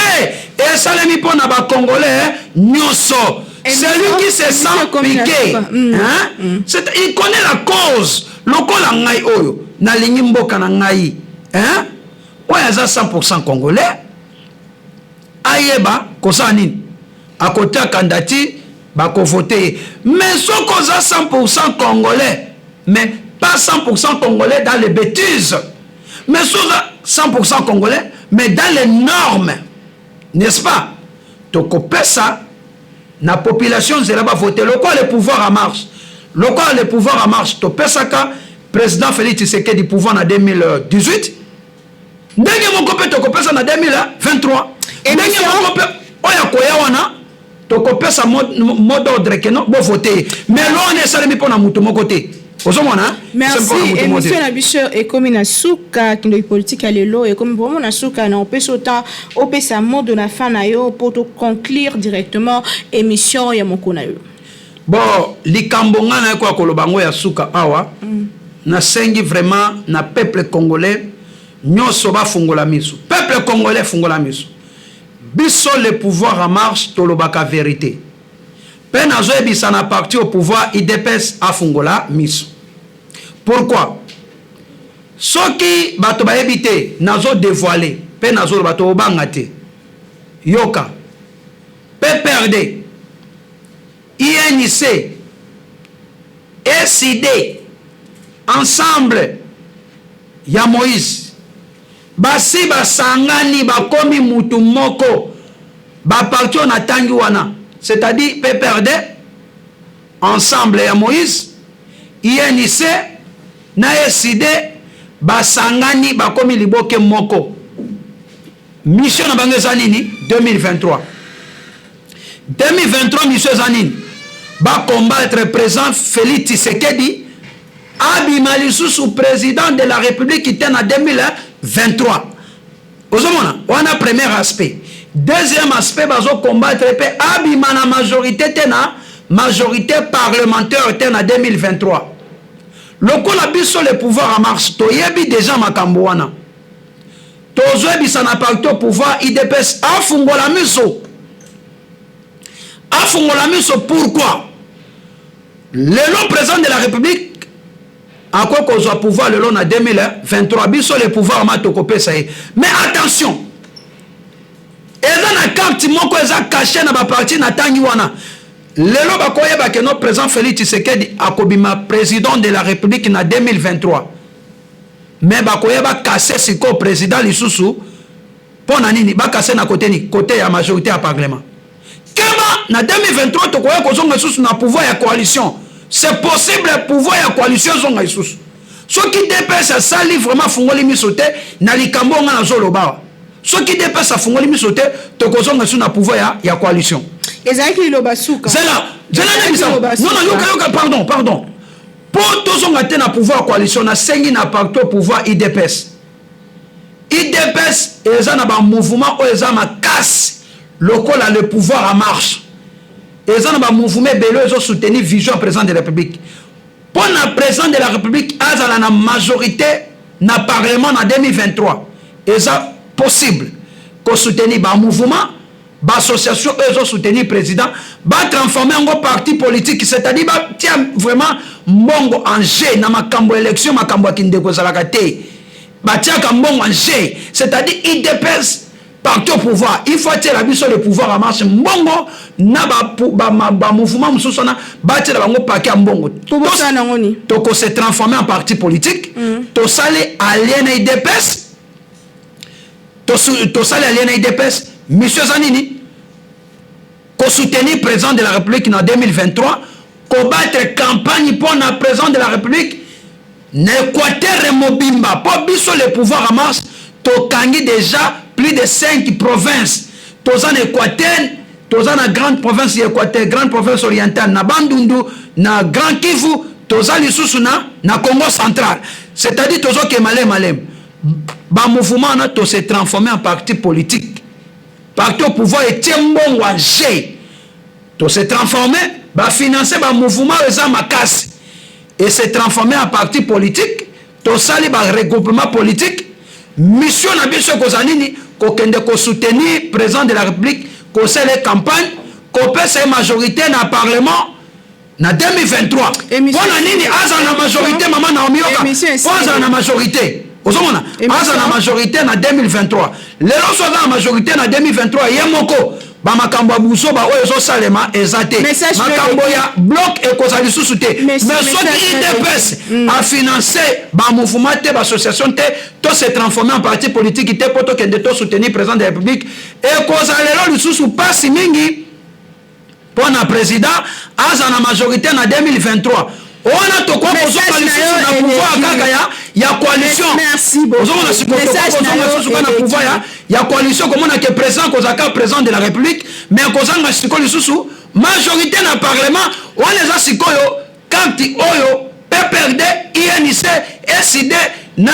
Speaker 2: Esalemi mpona bacongolais nyonso. Celui qui se sent piqué, hein? Il connaît la cause. Lokola ngai oyo nalingi mboka na ngai, hein? Oyo aza 100 congolais ayeba kosala nini, akotia kandati, bakovote ye. Mais soki oza 100 congolais, mais pas 100 congolais dans les bêtises, mais soki oza 100 congolais mais dans les normes, n'est-ce pas, tokopesa na population nzela bavote. Lokola Le Pouvoir en Marche, lokola Le Pouvoir en Marche topesaka président Félix Tshisekedi pouvoir na 2018, ndenge moko mpe tokopesa na 2023. Ndenge moko mpe oyo akoya wana, tokopesa mot d'ordre que non, bovote ye. Mais loi wana esalemi mpo na motu moko te, ozomona.
Speaker 1: Merci. Émission na biso ekomi na suka. Kindoki Politique ya lelo ekomi vraiment na suka. Na opesa ota opesa mot de la fin na yo mpo toconclure directement émission ya moko na yo.
Speaker 2: Bon, likambo ngai nayekoya koloba yango ya suka awa, nasengi vraiment na peuple congolais nyonso bafungola miso. Peuple congolais, fungola miso. Biso Le Pouvoir en Marche tolobaka vérité. Mpe nazoyebisa na parti au pouvoir UDPS afungola miso. Pourquoi? Soki bato bayebi te, nazodévoile mpe nazoloba, tobanga te. Yoka, PPRD, UNC, ECiDé, Ensemble ya Moïse, basi basangani, bakomi mutu moko. Baparti oyo natangi wana, c'est-à-dire PPRD, Ensemble ya Moïse, UNC na ECiDé, basangani, bakomi liboke moko. Mission na bango eza nini? 2023, 2023, mission eza nini? Bacombattre président Félix Tshisekedi abima lisusu président de la République te na 2023. Ozomona wana premier aspect. Deuxième aspect, bazocombattre mpe abima na majorité te, na majorité parlementaire te na 2023. Lokola biso Le Pouvoir en Marche toyebi déjà makambo wana, tozoyebisa na parti au pouvoir UDPS afungola miso, afungola miso. Pourquoi? Lelo président de la République akoki kozwa pouvoir lelo na 2023, biso Le Pouvoir ma tokopesa ye. Mais attention, eza na carte moko eza caché na baparti na ntangi wana. Lelo bakoyeba que non, président Félix Tshisekedi akobima président de la République na 2023, mais bakoyeba kase sikoyo président lisusu. Mpo na nini bakase na kote nini? Kote ya majorité ya parlement. Keba, na 2023 tokoya kozonga lisusu na pouvoir ya coalition. C'est possible, pouvoir ya coalition ezonga lisusu soki UDPS asali vraiment afungoli miso te na likambo oyo nga nazoloba awa. Soki UDPS afungoli miso te, tokozonga lisusu na pouvoir ya coalition.
Speaker 1: Ezalaki liloba suka.
Speaker 2: Zela, zela, nayebisa. Non, non, yoka, yoka, pardon, pardon. Mpo tozonga te na pouvoir ya coalition, nasengi na parti au pouvoir UDPS. UDPS eza na bamouvement oyo eza makasi lokola Le Pouvoir en Marche. Eza na bamouvement ebele oyo ezosoutenir vision ya président de la République. Mpo na président de la République azala na majorité na parlement na 2023, eza possible kosoutenir bamouvement, baassociation oyo ezosoutenir président, batransforme yango parti politique, c'est-à-dire batia vraiment mbongo en jeu na makambo élection. Makambo ya kindeko ezalaka te, batiaka mbongo en jeu. C'est-à-dire UDPS, parti au pouvoir, il faut atiela biso Le Pouvoir en Marche mbongo na bamouvement mosusu wana, batiela bango paquet ya mbongo. Tokose transformer en parti politique. Tosali allié na UDPS, tosali allié na UDPS. Mission eza nini? Kosoutenir président de la République na 2023, kobattre campagne mpo na président de la République na Équateur mobimba, mpo biso le pouvoir en marche tokangi déjà plus de 5 provinces. Toza na Équateur, toza na grande province ya Équateur, grande province orientale, na Bandundu, na Grand Kivu, toza lisusu na Congo central. C'est-à-dire tozokema maleme maleme. Bamouvement wana tose transformé en parti politique. Parti au pouvoir etie mbongo en jeu, tose transformé, bafinance bamouvement oyo eza makasi et se transformé en parti politique. Tosali baregroupement politique. Mission na biso ekozala nini? Kokende kosoutenir président de la République, kosala campagne, kopesa ye majorité na parlement na 2023. Mpo na nini azala na majorité? Mama Naomi, yoka, mpo azala na majorité, ozomona, azala na majorité na 2023. Lelo so aza na majorité na 2023, ye moko bamakambo ya buzoba oyo ezosalema eza te, makambo ya bloc ekozala lisusu te. Mais soki UDPS afinance bamouvement te, baassociation te, to se transformer en parti politique te mpo tokende tosoutenir président de la République, ekozala lelo lisusu mpasi mingi mpo na président aza na majorité na 2023. Wana tokoki kozonga lisusu na pouvoir kaka ya coalition. Ozomona, sikoyo tokozonga lisusu kaka na pouvoir ya coalition, komona ke président kozalaka président de la République, mais kozanga sikoyo lisusu majorité na parlement. Wana eza sikoyo carte oyo PPRD, UNC, ECiDé na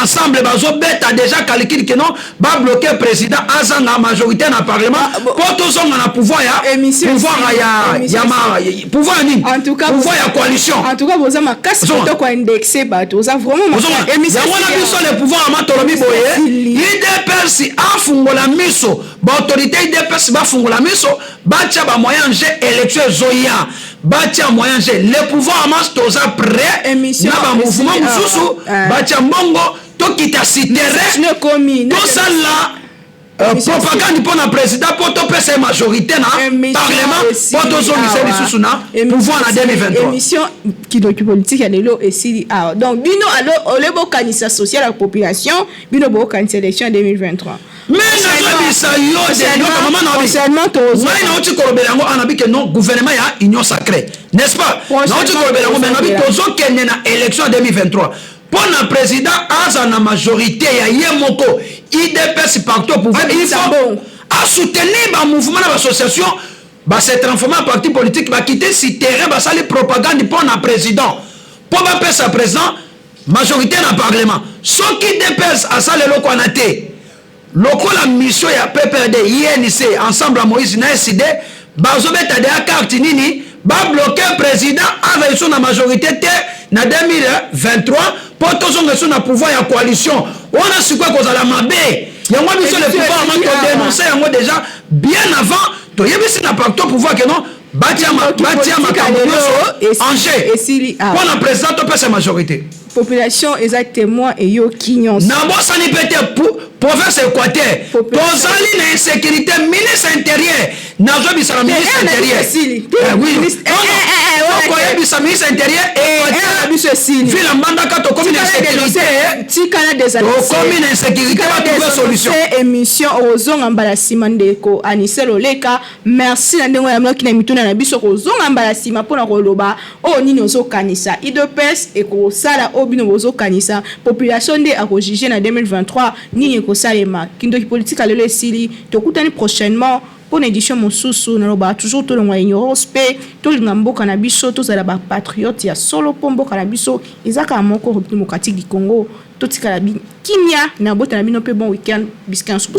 Speaker 2: ensemble bazobeta déjà calcul ke non, babloke président azanga majorité na parlement mpo tozonga na pouvoir ya pouvoir ya pouvoir nini, pouvoir ya coalition.
Speaker 1: En tout cas, boza makasi kitoko, indexe bato, oza vraiment.
Speaker 2: Yango wana biso le pouvoir ama tolobi boye: UDPS afungola miso, baautorité UDPS bafungola miso, batia bamoyen jeu. Élection ezoya, batia moyen jeu. Le pouvoir ama toza prêt na bamouvement mosusu, batia mbongo, tokita sur terrain, tosala propagande mpo na président, mpo topesa ye majorité na parlement, mpo tozongisa lisusu na pouvoir na 2023.
Speaker 1: Émission Kindoki Politique ya lelo esili awa. Donc bino ole bokanisa social ya population, bino bokanisa élection ya 2023.
Speaker 2: Mais nazobisa yo, mama, ngai nauti kolobela yango anabi ke non, gouvernement ya union sacrée, n'est-ce pas? Nauti kolobela yango, mais nabi tozokende na élection ya 2023 mpo na président aza na majorité ya ye moko. UDPS, parti au pouvoir, il faut asoutenir bamouvement na baassociation base transformer en parti politique, bakite sur terrain, basali propagande mpo na président, mpo bapesa président majorité na parlement. Soki UDPS asala eloko wana te, lokola mission ya PPRD, UNC, ensemble ya Moïse na ECiDé bazobeta deya carte nini, babloke président aza lisusu na majorité te na 2023, mpo tozonga lisusu na pouvoir ya coalition. Wana sikoyo ekozala mabe. Yango biso le pouvoir ama todénonce yango déjà bien avant. Toyebisi na parti au pouvoir ke non, batia makambo nyonso en jeu mpo na président, topesa majorité.
Speaker 1: Population eza témoin, eyoki nyonso.
Speaker 2: Nabosani mpe te, province Équateur tozali na insécurité. Ministre intérieur, nazobisaka ministre intérieur, koyebisa ministre intérieur,
Speaker 1: biso esili.
Speaker 2: Ville Mbandaka tokomi na insécurité, tokomi na insécurité, batrouve solution.
Speaker 1: Émission ozonga mbala nsima. Ndeko Anicet Oleka, merci na ndenge oyamaki na mituna na biso. Kozonga mbala nsima mpona koloba oyo nini ozokanisa UDPS ekosala, oyo bino bozokanisa. Population nde akojuge na 2023 nini ekosalema. Kindoki Politique lelo esili. Tokutani prochainement mpona édition mosusu. Nalobaka toujours, tolongwa ignorance mpe tolinga mboka na biso, tozala bapatriote ya solo, mpo mboka na biso eza kaka moko, République démocratique du Congo. Totikala kimia na bota na bino mpe bon weekend bisika nyonso.